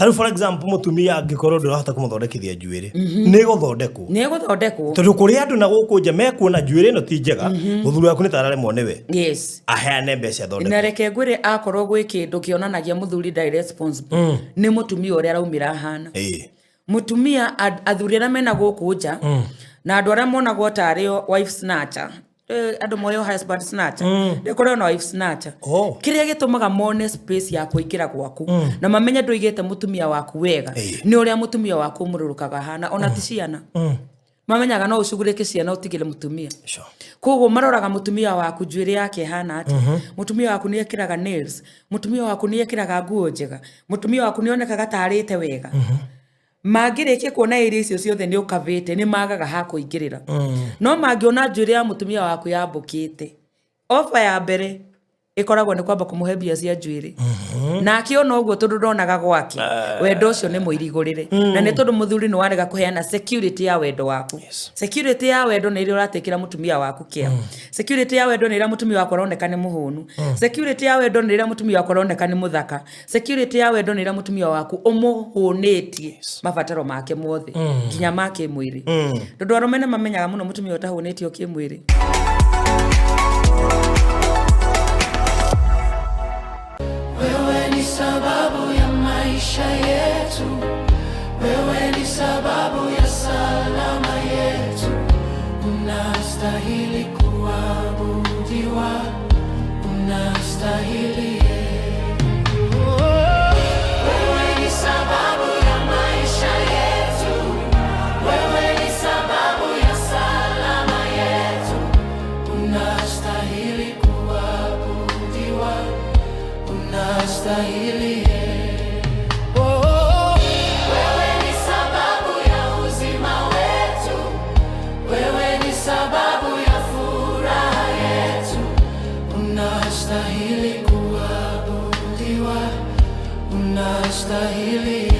Ta rĩu, for example, mũtumia angĩkorwo ndũrahota kũmũthondekithia njuĩrĩ, nĩ gũthondekwo. Nĩ gũthondekwo. Tondũ kũrĩ andũ na gũkũ nja mekuona njuĩrĩ ĩno ti njega, mũthuri waku nĩ tararemwo nĩwe, aheane mbeca athondekwo. Na reke ngwĩre, akorwo gwĩ kĩndũ kĩonanagia mũthuri ndarĩ responsible, nĩ mũtumia ũrĩa araumĩra ahana. Mũtumia, athuri arĩa mena gũkũ nja na andũ arĩa monagwo tarĩ o wife snatcher. Andũ moyo husband snatcher, nĩ kũrĩ ona wife snatcher. Kĩrĩa gĩtũmaga mone space ya kũingĩra gwaku na mamenye ndũigĩte mũtumia waku wega nĩ ũrĩa mũtumia waku ũmũrũrũkaga hana. Ona ti ciana, mamenyaga no ũcugurĩke ciana ũtigĩre mũtumia. Koguo maroraga mũtumia waku, njuĩrĩ yake ĩhana atĩa, mũtumia waku nĩ ekĩraga nails, mũtumia waku nĩ ekĩraga nguo njega, mũtumia waku nĩ onekaga ta arĩte wega. Mangĩrĩkia kuona area icio ciothe nĩ ũkavĩte, nĩ magaga ha kũingĩrĩra. No mangĩona njuĩrĩ ya mũtumia waku yambũkĩte, ofa ya mbere ĩkoragwo nĩ kwamba kũmũhe mbia cia njuĩrĩ. Nake ona ũguo, tondũ ndonaga gwake wendo ũcio nĩ mũirigũrĩre, na nĩ tondũ mũthuri nĩ warega kũheana security ya wendo waku. Security ya wendo nĩ ĩrĩa ũratĩkĩra mũtumia waku kĩa. Security ya wendo nĩ ĩrĩa mũtumia waku aroneka nĩ mũhũnu. Security ya wendo nĩ ĩrĩa mũtumia waku aroneka nĩ mũthaka. Security ya wendo nĩ ĩrĩa mũtumia waku ũmũhũnĩtie mabataro make mothe, nginya ma kĩmwĩrĩ, tondũ arũme nĩ mamenyaga mũno mũtumia ũtahũnĩtio kĩmwĩrĩ. Wewe ni sababu ya maisha yetu, wewe ni sababu ya salama yetu. Unastahili kuabudiwa, unastahili. Wewe ni sababu ya maisha yetu, wewe ni sababu ya salama yetu. Unastahili kuabudiwa, unastahili. Oh, wewe ni sababu ya uzima wetu, wewe ni sababu ya furaha yetu. Unastahili kuabudiwa, unastahili.